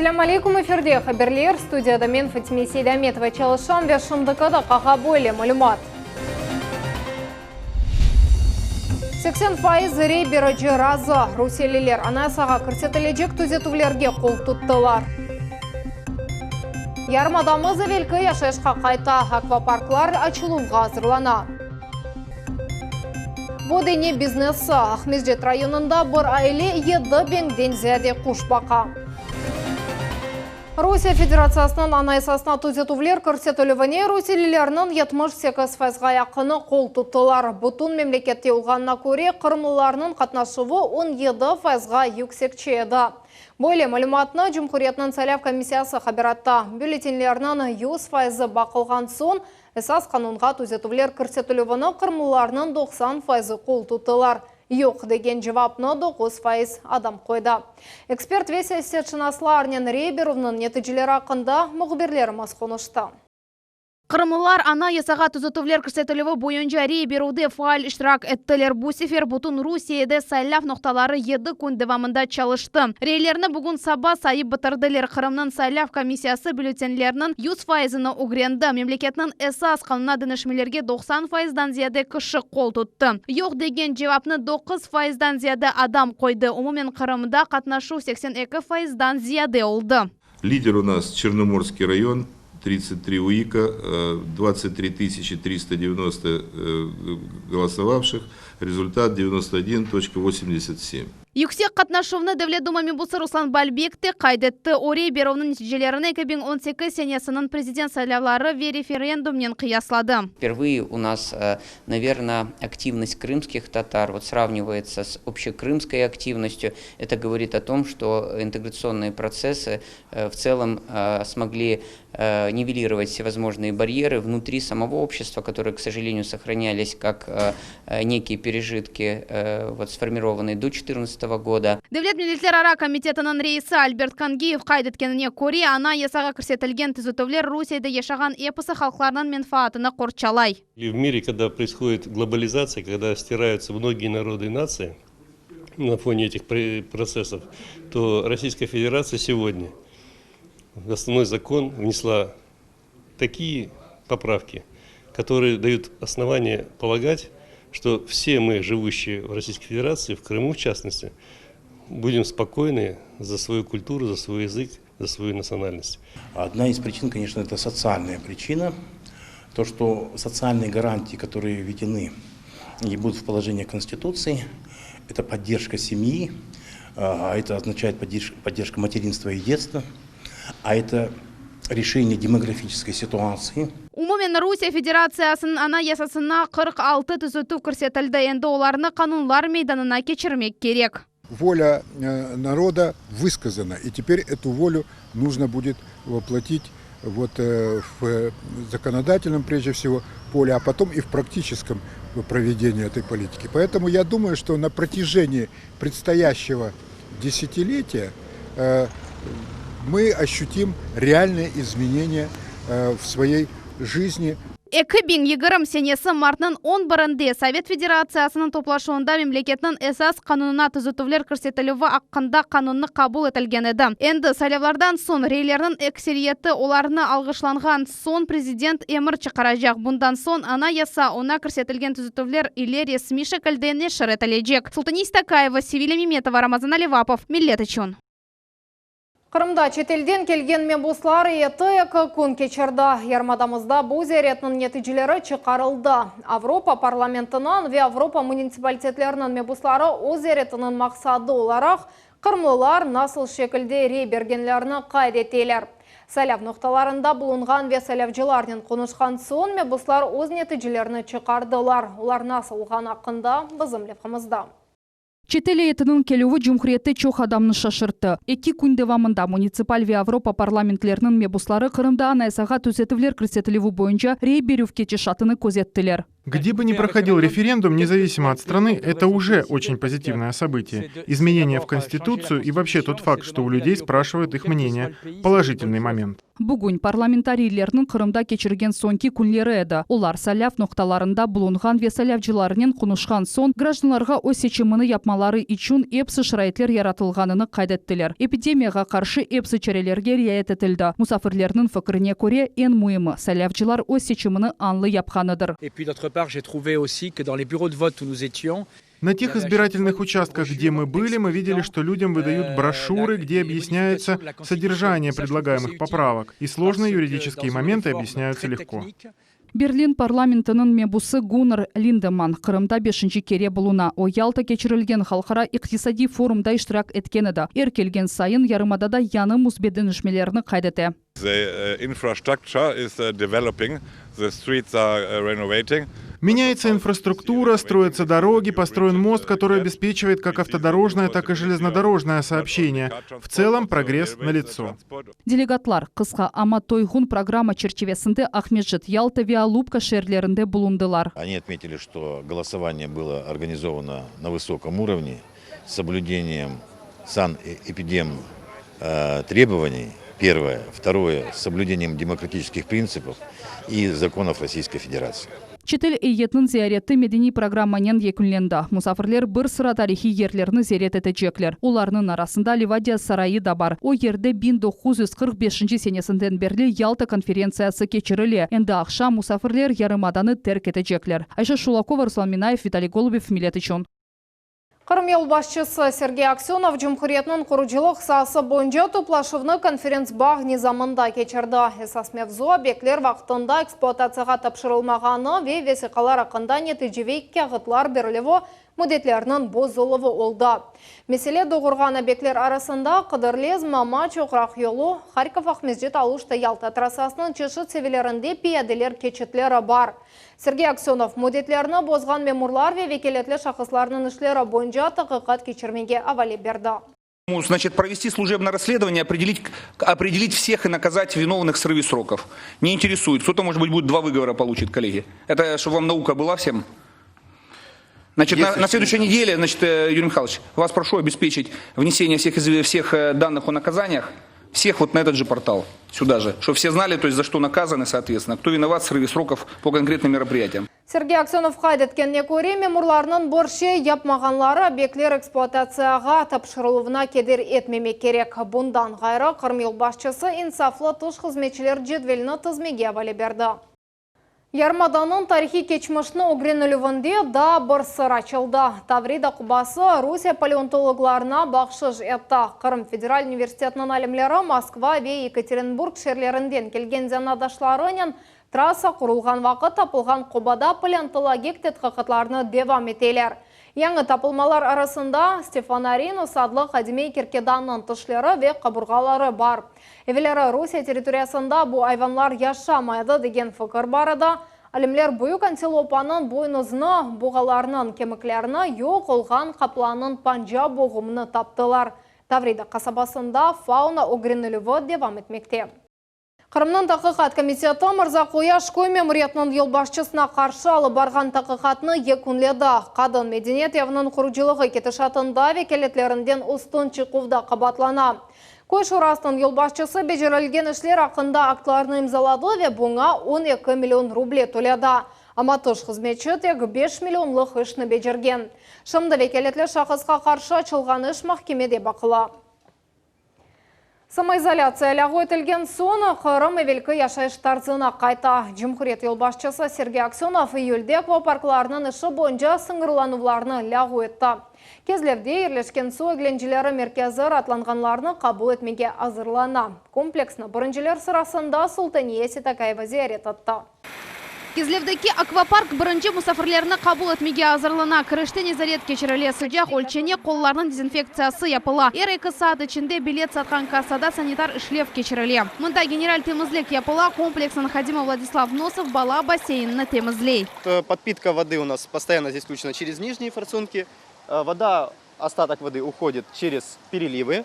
Selâm aleyküm, efirde haberler, studiyada men Fatime Seydametova çalışam ve şimdiki daqqağa böyle malümat. 80% rey berici razı, rusiyeliler Anayasağa kirsetilecek tüzetüvlerge qol tuttılar. Yarımadamız evelki yaşayışqa qayta, akvaparklar açıluvğa azırlana. Bu dene biznesi, Aqmescit rayonında bir aile yedi biñden ziyade quş baqa. Rusiye Federatsiyasınıñ Anayasasına tüzetüvler kirsetilüvine rusiyelilerniñ 78 fayızğa yaqını qol tuttılar. Bütün memlekette olğanına köre, qırımlılarnıñ qatnaşuvı 17 fayızğa yüksekçe edi. Böyle malümatnı Cumhuriyetniñ saylav komissiyası haber etti. Bülletenlerniñ 100 fayızı baqılğan soñ, Esas qanunğa tüzetüvler kirsetilüvini qırımlılarnıñ 90 fayızı qol tuttılar. Yoq degen cevapnı 9% adam qoydı. Ekspert ve siyasetşınaslarnen rey berüvniñ neticeleri aqqında mühbirlerimiz qonuştı. Qırımlılar Anayasağa tüzetüvler kirsetilüvi boyunca rey berüvde faal iştirak ettiler. Bu sefer bütün Rusiyede saylav noqtaları yedi kün devamında çalıştı. Reylerni bugün saba sayıp bitirdiler. Qırımnıñ saylav komissiyası bülletenlerniñ 100 faizini ögrendi. Memleketniñ Esas qanunına deñişmelerge 90 faizdan ziyade kişi qol tuttı. Yoq degen cevapnı 9 faizdan ziyade adam qoydı. Umumen Qırımda qatnaşuv 82 faizdan ziyade oldı. Lider u nas Çernomorskiy rayon, 33 УИКа, 23 тысячи 390 голосовавших, результат 91,87. Yüksek qatnaşuvnı Devlet Duma mebusı Ruslan Balbek te qayd etti. O, rey berüvniñ neticelerini 2018 senesiniñ prezident saylavları ve referendumnen qıyasladı. Vpervıye u nas, naverno, aktivnost krımskih tatar vot sravnivayetsya s общekrımskoy aktivnostyu. Eto govorit o tom, çto integratsionnıye protsessy v tselom smogli nivelirovat vsevozmojnıye baryerı vnutri samogo obşçestva, kotorıye, k sojalenüyu, sohranyalis kak nekiye perejitki, vot sformirovanıye do çetırnadtsatogo goda. Devlet milletlerara komitetiniñ reisi Albert Kangiyev qayd etkenine köre, Anayasağa kirsetilgen tüzetüvler Rusiyede yaşağan episi halqlarnıñ menfaatını qorçalay. V mire, kogda proishodit globalizatsiya, kogda stirayutsya mnogiye narodı i natsiyi na fone etih protsessov, to Rossiyskaya Federatsiya segodnâ v osnovnoy zakon vnesla takiye popravki, kotorıye dayut osnovaniye polagat, çto vse mı, jivuşçiye v Rossiyskoy Federatsii, v Krımu v çastnosti, budem spokoynı za svoyu kulturu, za svoy yazık, za svoyu natsionalnost. Odna iz prichin, koneçno, eto sotsialnaya priçina, to, çto sotsialnıye garantii, kotorıye vvedeny i budut v polojeniyah Konstitutsii, eto podderjka semyi, a eto oznaçaet podderjka materinstva i detstva, a eto reşeniye demografiçeskoy situatsii. Umumen Rusiye Federatsiyasınıñ Anayasasına 46 tüzetüv kirsetildi, endi olarnı qanunlar meydanına keçirmek kerek. Volâ naroda vısказана, и теперь эту волю нужно будет воплотить вот в законодательном, прежде всего, поле, а потом и в практическом проведении этой политики. Поэтому я думаю, что на протяжении предстоящего десятилетия мы ощутим реальные изменения в своей жизни. 2020 senesi martnıñ on birinde Sovet Federatsiyasınıñ toplaşuvında memleketniñ Esas qanunına tüzetüvler kirsetilüvi aqqında qanunnı qabul etilgen edi. Endi saylavlardan soñ reylerniñ ekseriyeti olarnı alğışlanğan soñ prezident emir çıqaracaq. Bundan soñ Anayasa oña kirsetilgen tüzetüvler ile resmiy şekilde neşir etilecek. Sultaniy Stakayeva, Sevilya Memetova, Ramazan Alivapov, Millet içün. Qırımda çetelden kelgen mebuslar eyyeti eki kün keçirdi. Yarımadamızda bu ziyaretniñ neticeleri çıqarıldı. Avropa parlamentiniñ ve Avropa munitsipalitetleriniñ mebusları öz ziyaretiniñ maqsadı olaraq qırımlılar nasıl şekilde rey bergenlerini qayd eteler. Saylav noqtalarında bulunğan ve saylavcılarnen qonuşqan soñ mebuslar öz neticelerini çıqardılar. Olar nasıl olğanı aqqında bizim levhamızda. Çetel eyyetiniñ kelüvi cumhuriyette çoq adamnı şaşırttı. Eki kün devamında munitsipal ve Avropa parlamentleriniñ mebusları Qırımda Anayasağa tüzetivler kirsetilüvi boyunca rey berüv ketişatını közettiler. Где бы ни проходил референдум, независимо от страны, это уже очень позитивное событие. Изменения в Конституцию и вообще тот факт, что у людей спрашивают их мнение. Положительный момент. Bugün parlamentariylerniñ Qırımda keçirgen soñki künleri edi. Olar saylav noqtalarında bulunğan ve saylavcılarnen qonuşqan soñ, grajdanlarğa öz seçimini yapmaları içün epsi şaraitler yaratılğanını qayd ettiler. Epidemiyağa qarşı epsi çarelerge riayet etildi. Musafirlerniñ fikrine köre, eñ müimi, saylavcılar öz seçimini añlı yapqanıdır. Et puis d'autre part, j'ai trouvé aussi que dans les bureaux de vote où nous étions, На тех избирательных участках, где мы были, мы видели, что людям выдают брошюры, где объясняется содержание предлагаемых поправок, и сложные юридические моменты объясняются легко. Berlin parlamentiniñ mebusı Gunnar Lindemann Qırımda beşinci kere buluna. O, Yalta keçirilgen Halqara iqtisadiy forumda iştirak etken edi. Er kelgen sayın yarımadada yañı müsbet deñişmelerni qayd ete. The infrastructure is developing, the streets are renovating. Меняется инфраструктура, строятся дороги, построен мост, который обеспечивает как автодорожное, так и железнодорожное сообщение. В целом прогресс налицо. Delegatlar qısqa, amma toyğun programma çerçivesinde Aqmescit, Yalta ve Alupka şeerlerinde bulundılar. Они отметили, что голосование было организовано на высоком уровне, с соблюдением санэпидем требований, первое. Второе, с соблюдением демократических принципов и законов Российской Федерации. Çetel eyyetiniñ ziyareti medeniy programmanen yekünlendi. Musafirler bir sıra tarihiy yerlerni ziyaret etecekler. Olarnıñ arasında Livadiya sarayı da bar. O yerde 1945 senesinden berli Yalta konferentsiyası keçirile. Endi aqşam musafirler yarımadanı terk etecekler. Ayşe Şulakova, Ruslan Minayev, Vitaliy Golubev, Millet içün. Qırım yolbaşçısı Sergey Aksönov cumhuriyetniñ qurucılıq saası boyunca toplaşuvnı konferentsbağ nizamında keçirdi. Esas mevzu obyektler vaqtında ekspluatatsiyağa tapşırılmağanı ve vesiqalar aqqında neticeviy kâğıtlar berilüvi müddetleriniñ bozuluvı oldı. Mesele doğurğan obyektler arasında Qıdırlez, Mama Çoqraq yolu, Harkov-Aqmescit-Aluşta-Yalta trassasınıñ çeşit seviyelerinde piyadeler keçitleri bar. Sergey Aksönov, müddetlerni bozğan memurlar ve vekâletli şahıslarnıñ işleri boyunca taqiqat keçirmege avale berdi. Значит, провести служебное расследование, определить, определить всех и наказать виновных в срыве сроков. Не интересует. Кто-то, может быть, будет два выговора получит, коллеги. Это чтобы вам наука была всем. Значит, на, на следующей неделе, значит, Юрий Михайлович, вас прошу обеспечить внесение всех, всех данных о наказаниях, всех вот на этот же портал, сюда же, чтобы все знали, то есть за что наказаны, соответственно, кто виноват в срыве сроков по конкретным мероприятиям. Sergey Aksönov qayd etkenine köre, memurlarnıñ bir şey yapmağanları obyektler ekspluatatsiyağa tapşırıluvına keder etmemek kerek. Bundan ğayrı, Qırım yolbaşçısı insaflı tış hızmetçiler cedvelini tizmege avale berdi. Yarımadanıñ tarihiy keçmişini ögrenilüvinde daa bir sır açıldı. Tavrida qubası Rusiye paleontologlarına bahşış etti. Qırım federal universitetiniñ alimleri Moskva ve Yekaterinburg şeerlerinden kelgen zenaatdaşlarınen trassa qurulğan vaqıt tapılğan qubada paleontologik tedqiqatlarnı devam eteler. Yañı tapılmalar arasında Stefanorinus adlı qadimiy kerkedannıñ tişleri ve qaburğaları bar. Evelleri Rusiye territoriyasında bu ayvanlar yaşamay edi degen fikir bar edi. Alimler büyük antilopanıñ boynuzını, buğalarnıñ kemiklerini, yoq olğan qaplannıñ panca buğumını taptılar. Tavrida qasabasında fauna ögrenilüvi devam etmekte. Qırımnıñ Taqiqat komiteti Mırza Qoyaş köy memuriyetiniñ yolbaşçısına qarşı alıp barğan taqiqatnı yekünledi. Qadın medeniyet eviniñ qurucılığı ketişatında vekâletlerinden üstün çıquvda qabaatlana. Köy şurasınıñ yolbaşçısı becerilgen işler aqqında aktlarnı imzaladı ve buña 12 million ruble töledi. Amma tış hızmetçi tek beş millionlıq işni becergen. Şimdi vekâletli şahısqa qarşı açılğan iş mahkemede baqıla. Samoizolâtsiya lâğu etilgen soñ, Qırım evelki yaşayış tarzına qayta. Cumhuriyet yolbaşçısı Sergey Aksönov iyülde akvaparklarnıñ işi boyunca sıñırlanuvlarnı lâğu etti. Kezlevde yerleşken suv eglenceleri merkezi raatlanğanlarnı qabul etmege azırlana. Kompleksni birinciler sırasında Sultaniye Setakayeva ziyaret etti. Kezlevdeki akvapark birinci musafirlerni qabul etmege azırlana. Kirişte nezaret keçirile, sıcaq ölçene, qollarnıñ dezinfektsiyası yapıla. Er eki saat içinde bilet satqan kassada sanitar işlev keçirile. Mında general temizlik yapıla, kompleksniñ hadimi Vladislav Nosov bala basseynini temizley. Подпитка воды у нас постоянно здесь включена через нижние форсунки. Вода, остаток воды уходит через переливы.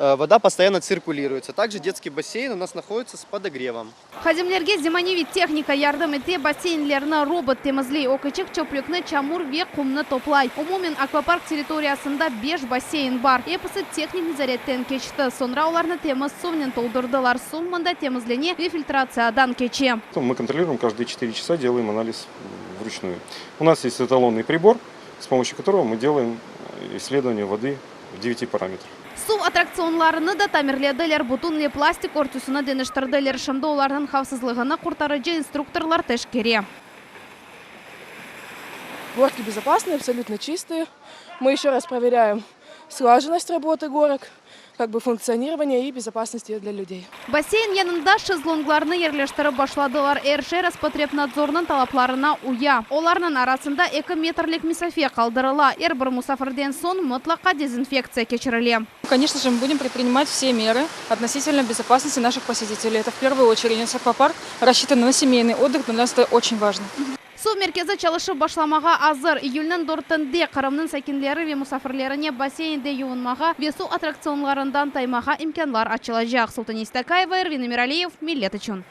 Вода постоянно циркулируется. Также детский бассейн у нас находится с подогревом. Hadimlerge zemaneviy tehnika yardım ete, basseynlerni robot temizley, o kiçik çöplükni, çamur ve qumnı toplay. Umumen, akvapark territoriyasında beş basseyn bar. Episi tehnik nezaretten keçti. Soñra olarnı temiz suvnen toldurdılar. Suv mında temizlene ve filtratsiyadan keçe. Мы контролируем каждые 4 часа, делаем анализ вручную. У нас есть эталонный прибор, с помощью которого мы делаем исследование воды в 9 параметрах. Suv attraktsionlarını da tamirlediler, bütünle plastik örtüsini deñiştirdiler. Şimdi olarnıñ havfsızlığını qurtarıcı instruktorlar teşkere. Горки безопасные, абсолютно чистые. Мы еще раз проверяем слаженность работы горок, как бы функционирование и безопасность ее для людей. Basseyn yanında şezlonglarnı yerleştirip başladılar. Er şey Rospotrebnadzornıñ talaplarına uya. Olarnıñ arasında eki metrlik mesafe qaldırıla. Er bir musafirden soñ mıtlaqa dezinfektsiya keçirile. Конечно же, мы будем предпринимать все меры относительно безопасности наших посетителей. Это в первую очередь у нас аквапарк рассчитан на семейный отдых, для нас это очень важно. Suv merkezi çalışıp başlamağa azır. İyülniñ dörtünde Qırımnıñ sakinleri ve musafirlerine basseynde yuvunmağa ve suv attraktsionlarından taymağa imkânlar açılacaq. Sultane Istakayeva, Ervin Emiraliyev, Millet içün.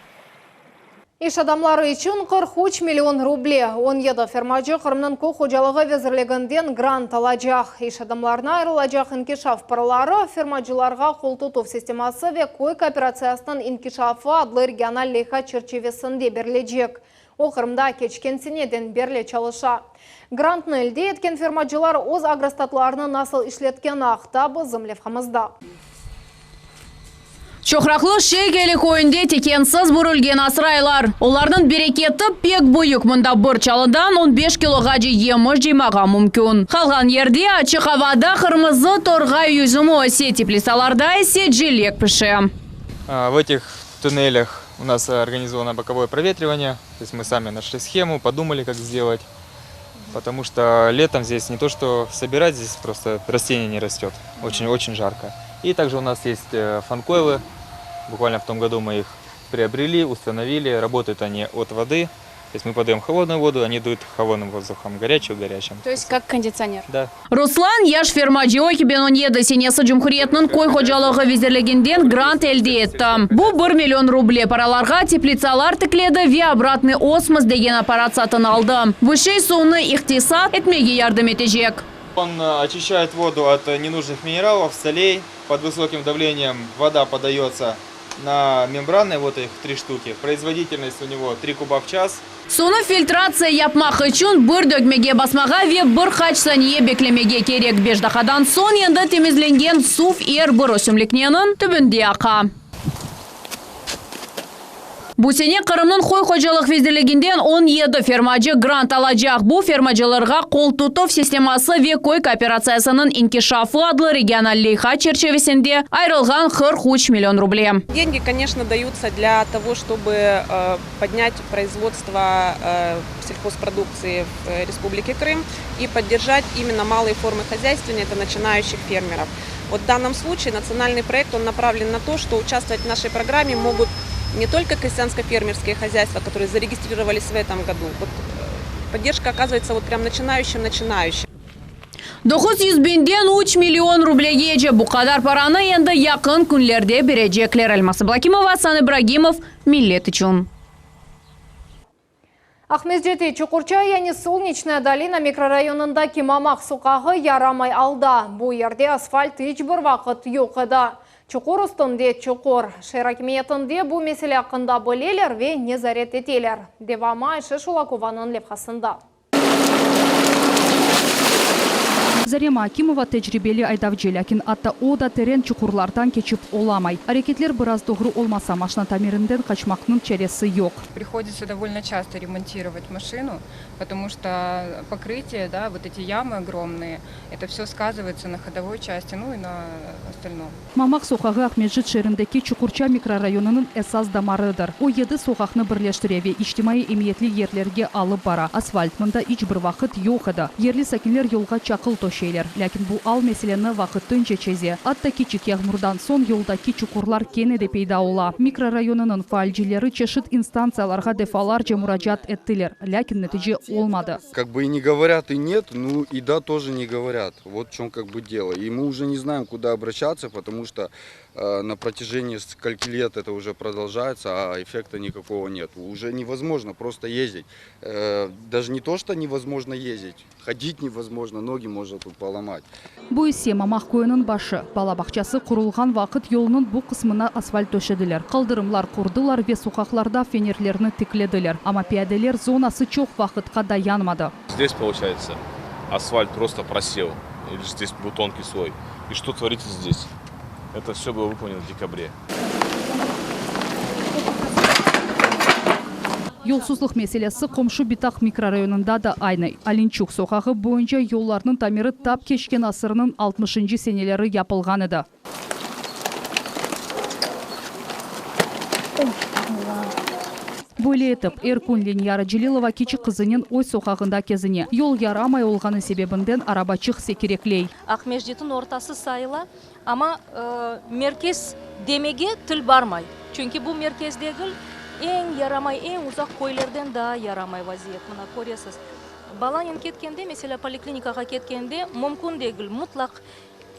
İş adamları içün 43 million ruble. 17 fermacı Qırımnıñ köy hocalığı vezirliginden grant alacaq. İş adamlarına ayırılacaq inkişaf paraları fermacılarğa qol tutuv sisteması ve köy kooperatsiyasınıñ inkişafı adlı regional leyha çerçivesinde berilecek. O Qırımda keçken seneden berli çalışa. Grantnı elde etken fermacılar öz agrostatlarını nasıl işletkeni aqta bizim levhamızda. Çoqraqlı Şegeli köyünde tikensiz bürülgen asraylar. Olarnıñ bereketi pek büyük, mında bir çalıdan 15 kiloğace yemiş cıymağa mümkün. Qalğan yerde açıq avada qırmızı torğay yüzümi öse, teplitsalarda ise cilek pişe. В этих туннелях у нас организовано боковое проветривание. То есть мы сами нашли схему, подумали, как сделать. Потому что летом здесь не то что собирать, здесь просто растение не растет. Очень-очень жарко. И также у нас есть э, фанкойлы. Буквально в том году мы их приобрели, установили. Работают они от воды. То есть мы подаем холодную воду, они дуют холодным воздухом, горячую горячим. То есть как кондиционер? Да. Ruslan yaş fermacı 2017 senesi Cumhuriyetniñ köy hocalığı vezirliginden grant elde etti. Bu 1 million ruble paralarğa teplitsalar tikledi ve obratnıy osmos degen apparat satın aldı. Bu şey suvnı iqtisat etmege yardım etecek. Он э, очищает воду от ненужных минералов, солей. Под высоким давлением вода подается на мембраны, вот их три штуки. Производительность у него 3 куба в час. Suvnı filtratsiya yapmaq içün bir dögmege basmağa ve bir qaç saniye beklemege kerek. 5 daqqadan soñ endi temizlengen suv er bir ösümlikniñ tübünde aqa. Bu sene Qırımnıñ köy hocalıq vezirliginden 17 fermacı grant alacaq. Bu fermacılarğa qol tutuv sisteması ve köy kooperatsiyasınıñ inkişafı adlı regional leyha çerçivesinde ayırılğan 43 million ruble. Деньги, конечно, даются для того, чтобы э, поднять производство э, сельхозпродукции в Республике Крым и поддержать именно малые формы хозяйствования, это начинающих фермеров. Вот в данном случае национальный проект он направлен на то, что участвовать в нашей программе могут не только крестьянско-фермерские хозяйства, которые зарегистрировались в этом году. Вот э, поддержка оказывается вот прям начинающим-начинающим. 900 biñden 3 million rublegece bu qadar paranı endi yaqın künlerde berecekler. Elmaz Ablakimova, Asan İbragimov, Millet içün. Aqmescitte Çuqurçay yani Solnечная долина mikrorayonındaki Mamaq soqağı yaramay alda. Bu yerde asfalt iç bir vaqıt yoq edi. Çuqur üstünde çuqur. Şeer akimiyetinde bu mesele aqqında bileler ve nezaret eteler. Devamı Ayşe Şulakovanıñ levhasında. Zarema Akimova tecribeli aydavcı, lâkin atta o da teren çuqurlardan keçip olamay. Areketler biraz doğru olmasa, maşina tamirinden qaçmaqnıñ çaresi yoq. Приходится довольно часто ремонтировать машину, потому что покрытие, да, вот эти ямы огромные, это все сказывается на ходовой части, ну и на остальном. Mamaq soqağı Aqmescit şeerindeki Çuqurça mikrorayonınıñ esas damarıdır. O yedi soqaqnı birleştire ve içtimaiy emiyetli yerlerge alıp bara. Asfalt mında iç bir vaqıt yoq edi. Yerli sakinler yolğa çaqıl töşep. töşeyler. Lâkin bu al meseleni vaqtınca çeze. Atta kiçik yağmurdan soñ yoldaki çuqurlar kene de peyda ola. Mikrorayonınıñ faalcileri çeşit instantsiyalarğa defalarca muracaat ettiler, lâkin netice olmadı. Kak bı i ne govorât i net, nu i da тоже ne govorât. Vot v çöm kak bı delo. I mı uje ne znaem kuda obraşçatsya, potomu çto na protâjenii skolki let eto uje prodolžaetsya, a effekta nikakogo net. Uje nevozmojno prosto ezdit. Daje ne to çto nevozmojno ezdit, hodit nevozmojno, nogi mojno tut polomat. Bu ise Mamaq köyüniñ başı. Bala bağçası qurulğan vaqıt yolnıñ bu qısmına asfalt töşediler, qaldırımlar qurdılar ve soqaqlarda fenerlerni tiklediler. Amma piyadeler zonası çoq vaqıtqa dayanmadı. Zdes, poluçayetsâ, asfalt prosto prosel, ili je zdes byl tonkiy sloy. I çto tvoritsâ zdes? Eto vsё bylo vıpolneno v dekabre. Yolsuzlıq meselesi qomşu Bitaq mikrorayonında da aynı. Alinçuk soqağı boyunca yollarnıñ tamiri tap keçken asırnıñ altmışıncı seneleri yapılğan edi. Böyle etip, er kün Leniyara Celilova kiçik qızınen öz soqağında kezine. Yol yaramay olğanı sebebinden arabaçıq sekirekley. Aqmescitniñ ortası sayıla, amma merkez demege til barmay. Çünki bu merkez degil, eñ yaramay, eñ uzaq köylerden daa yaramay vaziyet. Mına, köresiz, balanen ketkende, meselâ, poliklinikağa ketkende, mümkün degil, mutlaq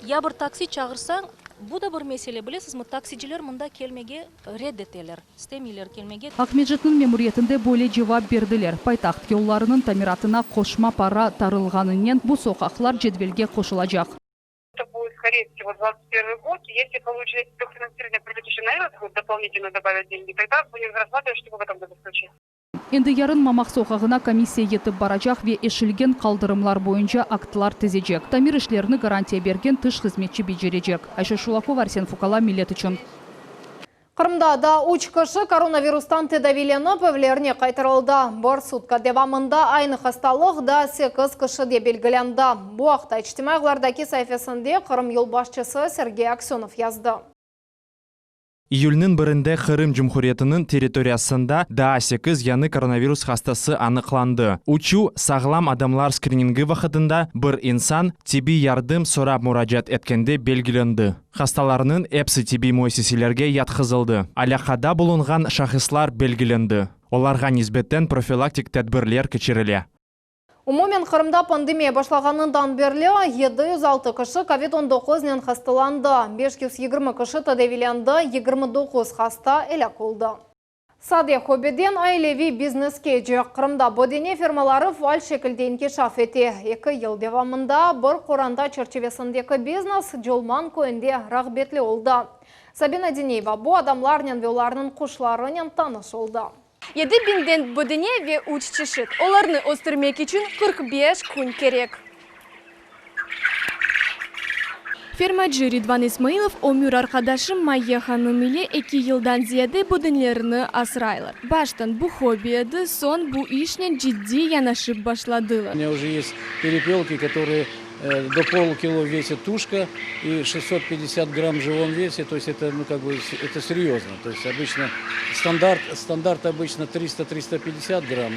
ya bir taksi çağırsañ, bu da bir mesele, bilesizmi, taksiciler mında kelmege red eteler, istemeyler kelmege. Aqmescitniñ memuriyetinde böyle cevap berdiler, paytaht yollarınıñ tamiratına qoşma para tarılğanınen bu soqaqlar cedvelge qoşulacaq. Endi yarın Mamaq soqağına komissiya yetip baracaq ve eşilgen qaldırımlar boyunca aktlar tizecek. Tamir işlerini garantiya bergen tış hızmetçi becerecek. Ayşe Şulakova, Arsen Fukala, Millet içün. Qırımda daa üç kişi koronavirustan tedaviylenip, evlerine qaytarıldı. Bir sutka devamında aynı hastalıq daa sekiz kişide belgilendi. Bu aqta içtimaiy ağlardaki saifesinde Qırım yolbaşçısı Sergey Aksönov yazdı. İyülniñ birinde Qırım Cumhuriyetiniñ territoriyasında daa sekiz yañı koronavirus hastası anıqlandı. Üçü, sağlam adamlar skriningi vaqtında bir insan tibbiy yardım sorap muracaat etkende belgilendi. Hastalarnıñ epsi tibbiy müessiselerge yatqızıldı. Alâqada bulunğan şahıslar belgilendi. Olarğa nisbeten profilaktik tedbirler keçirile. Umumen Qırımda pandemiya başlağanından berli 706 kişi kovid 19nen hastalandı, 520 kişi tedaviylendi, 29 hasta elâk oldı. Sade hobbiden aileviy bizneske Qırımda bodene fermaları faal şekilde inkişaf ete. Eki yıl devamında bir qoranta çerçivesindeki biznes Colman köyünde rağbetli oldı. Sabina Dineyeva bu adamlarnen ve olarnıñ quşlarınen tanış oldı. Yedi biñden bödene ve üç çeşit. Olarnı östürmek içün 45 kün kerek. Fermacı Ridvan İsmailov ömür arqadaşı Mayye hanım ile eki yıldan ziyade bödenlerni asraylar. Baştan bu hobbi edi, soñ bu işnen ciddiy yanaşıp başladılar. U menya uje est perepelki, kotorıye do polkilo vesit tuşka i 650 gramm v živom vese, to est eto, nu, kak bı, eto seryozno, to est obıçno standart, standart obıçno trista, trista pyatdesyat gramm,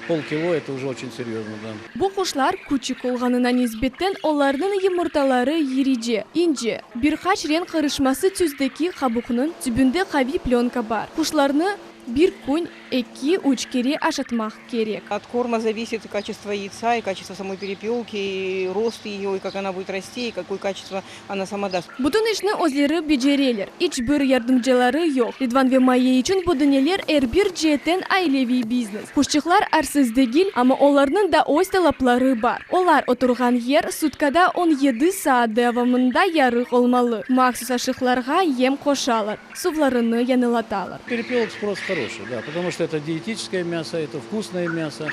polkilo eto uje oçen seryozno, da. Bu quşlar küçük olğanına nisbetten olarnıñ yımırtaları yirice, ince, bir qaç renk qarışması tüsteki qabuqnıñ tübünde qaviy plönka bar. Quşlarnı bir kün eki, üç kere aşatmaq kerek. Ot korma zavisit i kaçestvo yaytsa, i kaçestvo samoy perepelki, i rost eyo, i kak ona budet rasti, i kakoy kaçestvo ona sama dast. Bütün işni özleri becereler, iç bir yardımcıları yoq. Ridvan ve Mayye içün bu döneler er bir ceetten aileviy biznes. Quşçıqlar arsız degil, amma olarnıñ da öz talapları bar. Olar oturğan yer sutkada 17 saat devamında yarıq olmalı. Mahsus aşıqlarğa yem qoşalar, suvlarını yañılatalar. Perepelok spros horoşiy, da, potomu çto eto dietическое myaso, eto vkusnoye myaso.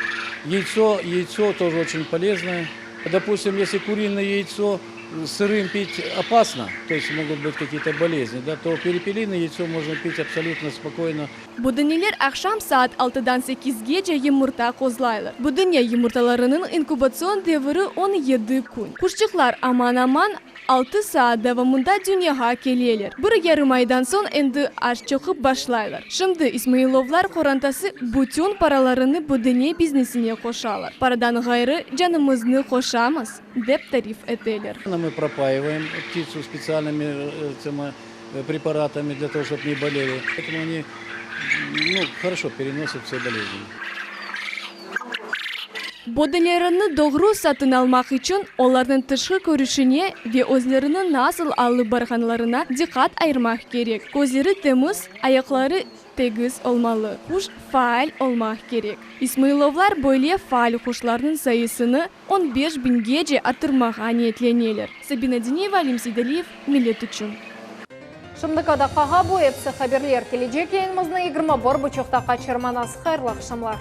Yaytso, yaytso тоже oçen poleznoye. Dopustim, esli kuriноye yaytso. Сырым пить опасно, то есть могут быть какие-то болезни, да, то перепелиное яйцо можно пить абсолютно спокойно. Bödeneler aqşam saat altıdan sekizgece yımırta qozlaylar. Bödene yımırtalarınıñ inkubatsion deviri 17 kün. Quşçıqlar aman-aman altı saat devamında dünyağa keleler. Bir yarım aydan soñ endi aş çoqup başlaylar. Şimdi İsmailovlar qorantası bütün paralarını bödene biznesine qoşalar. Paradan ğayrı canımıznı qoşamız, dep tarif eteler. Мы пропаиваем птицу специальными препаратами для того, чтобы не болели. Поэтому они ну, хорошо переносят все болезни. Bödenelerni doğru satın almaq içün olarnıñ tışqı körünişine ve özlerini nasıl alıp barğanlarına diqqat ayırmaq kerek. Közleri temiz, ayaqları tegiz olmalı. Quş faal olmaq kerek. İsmailovlar böyle faal quşlarnıñ sayısını 15 biñgece arttırmağa niyetleneler. Sabina Diniyeva, Alim Seydaliyev, Millet içün. Şimdiki daqqağa bu episi haberler. Kelecek yayınımıznı 21 buçuqta qaçırmañız. Hayırlı aqşamlar.